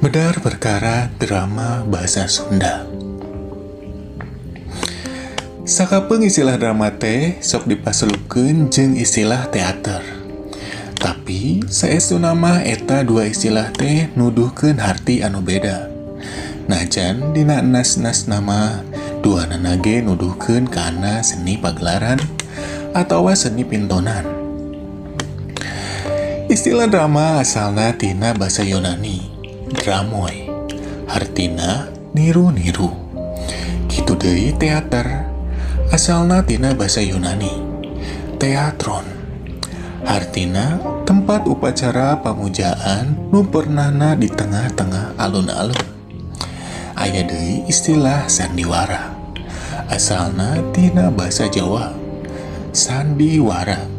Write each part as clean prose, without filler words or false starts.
Bedar perkara drama bahasa Sunda. Sakapeung istilah drama teh sok dipaselupkeun jeung istilah teater. Tapi saestuna mah eta dua istilah teh nuduhkeun harti anu beda. Najan dina enas-enas nama duanana ge nuduhkeun kana seni pagelaran atawa seni pintonan. Istilah drama asalna tina bahasa Yunani, dramoi, hartina niru-niru. Kitu deui teater, asalna tina bahasa Yunani, teatron, hartina tempat upacara pamujaan nu pernahna di tengah-tengah alun-alun. Aya deui istilah sandiwara, asalna tina bahasa Jawa, sandiwara,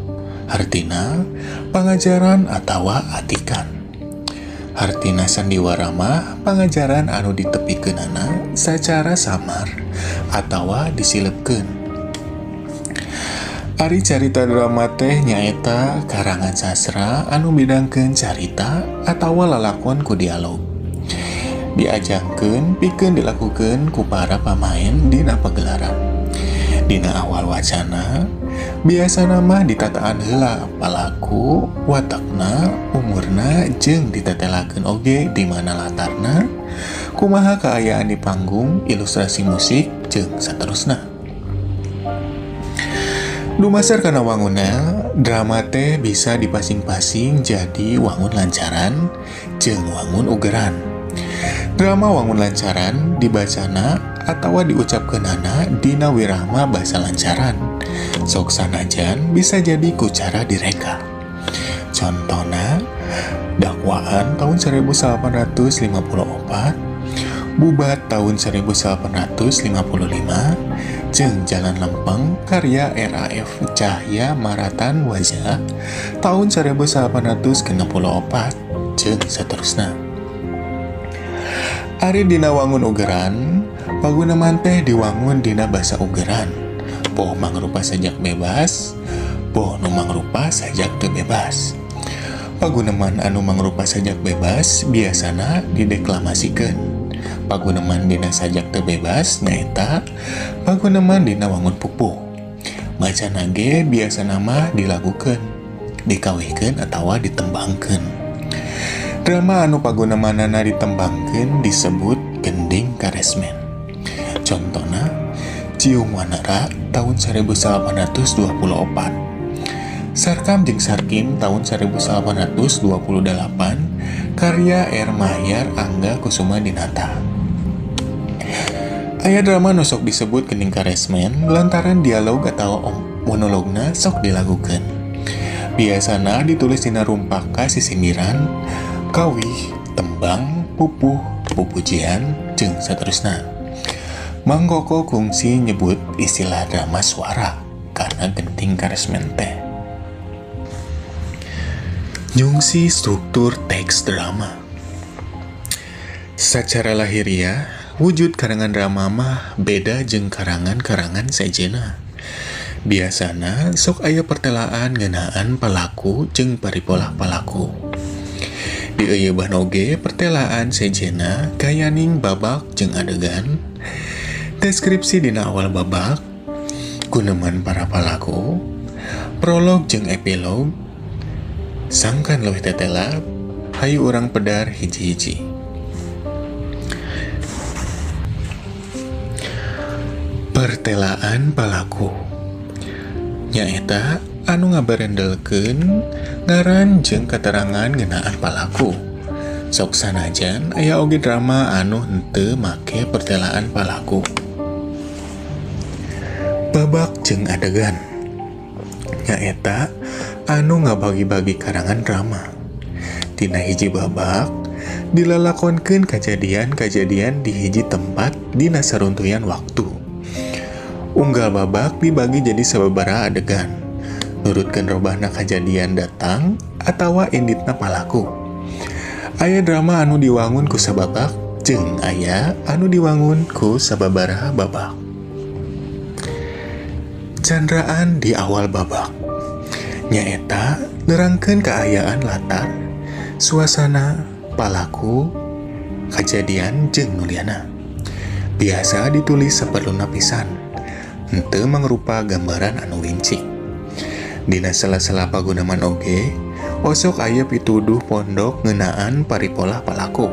hartina pangajaran atawa atikan. Hartina sandiwara mah pangajaran anu ditepikeunana sacara samar atawa disilepkeun. Ari carita drama teh nyaeta karangan sastra anu midangkeun carita atawa lalakon ku dialog. Diajangkeun pikeun dilakukeun ku para pamain dina pagelaran. Dina awal wacana biasana mah ditataan heula palaku, watakna, umurna, jeung ditetelakeun oge di mana latarna, kumaha kaayaan di panggung, ilustrasi musik, jeung saterusna. Dumasar kana wangunna, drama teh bisa dipasing-pasing jadi wangun lancaran jeung wangun ugeran. Drama wangun lancaran dibacana atawa diucapkeunana dina wirahma basa lancaran. Sok sanajan bisa jadi ku cara direka. Contona, dakwaan tahun 1854, Bubat tahun 1855, jeung Jalan Lempeng karya RAF Cahya Maratan Wajah tahun 1864, jeung saterusna. Ari dina wangun ugeran, paguneman teh diwangun dina basa ugeran. Boh mangrupa sajak bebas, boh nu mangrupa sajak teu bebas. Paguneman anu mangrupa sajak bebas biasana dideklamasikeun. Paguneman dina sajak teu bebas nyaeta paguneman dina wangun pupuh. Macana ge biasana mah dilakukeun, dikawihkeun atawa ditembangkeun. Drama anu pagunemanana ditembangkeun disebut gending karesmen. Contona, Ciung Wanara tahun 1824, Sarkam jeung Sarkim tahun 1828 karya R. Mahyar Angga Kusuma Dinata. Aya drama nu sok disebut gending karesmen lantaran dialog atau monologna sok dilakukeun. Biasana ditulis dina rumpaka sisindiran, kawih, tembang, pupuh, pupujian, jeung saterusna. Mang Koko kungsi nyebut istilah drama suara karena gending karesmen teh. Nyungsi struktur teks drama. Sacara lahiriah, wujud karangan drama mah beda jeung karangan-karangan sejena. Biasana sok aya pertelaan ngeunaan palaku jeung paripolah palaku. Dieuyeubah oge pertelaan sejena kayaning babak jeung adegan, deskripsi dina awal babak, guneman para palaku, prolog jeung epilog. Sangkan leuwih tetela, hayu urang pedar hiji-hiji. Pertelaan palaku nyaeta anu ngabarendelkeun ngaran jeung katerangan ngeunaan palaku. Sok sanajan aya oge drama anu henteu make pertelaan palaku. Babak jeung adegan nyaeta anu ngabagi-bagi karangan drama. Dina hiji babak dilalakonkeun kajadian-kajadian di hiji tempat dina saruntuyan waktu. Unggal babak dibagi jadi sababaraha adegan, nurutkeun robahna kajadian datang atawa inditna palaku. Aya drama anu diwangun ku sababak jeung aya anu diwangun ku sababaraha babak. Candraan di awal babak nyaeta nerangkeun kaayaan latar, suasana, palaku, kajadian jeung nuliana. Biasa ditulis saperluna pisan, henteu mangrupa gambaran anu rinci. Dina sela-sela paguneman oge, osok aya pituduh pondok ngeunaan paripolah palaku.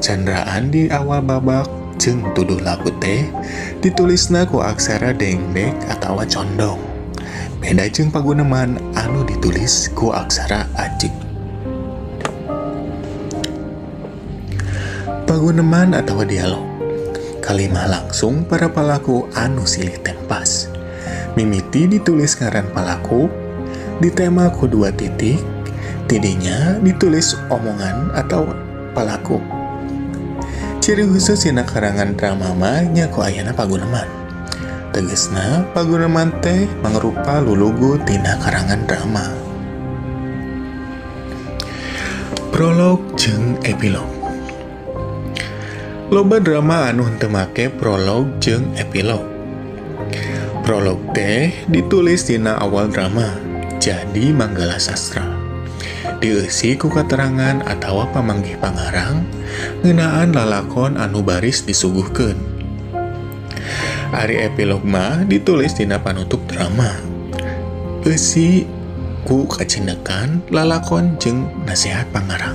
Candraan di awal babak jeung tuduh laku teh ditulisna ku aksara dengdek atawa condong. Beda jeung paguneman anu ditulis ku aksara ajik. Paguneman atawa dialog kalimah langsung para palaku anu silih tempas. Mimiti ditulis ngaran palaku, ditema ku 2 titik, tidinya ditulis omongan atau palaku. Ciri khusus dina karangan drama mah nya ku ayana paguneman. Tegesna paguneman teh mangrupa lulugu tina karangan drama. Prolog jeung epilog. Loba drama anu henteu make prolog jeung epilog. Prolog teh ditulis dina awal drama, jadi manggala sastra. Dieusi ku katerangan atawa pamanggih pangarang ngeunaan lalakon anu baris disuguhkeun. Ari epilog mah ditulis dina panutup drama. Eusi ku kacindekan lalakon jeung nasihat pangarang.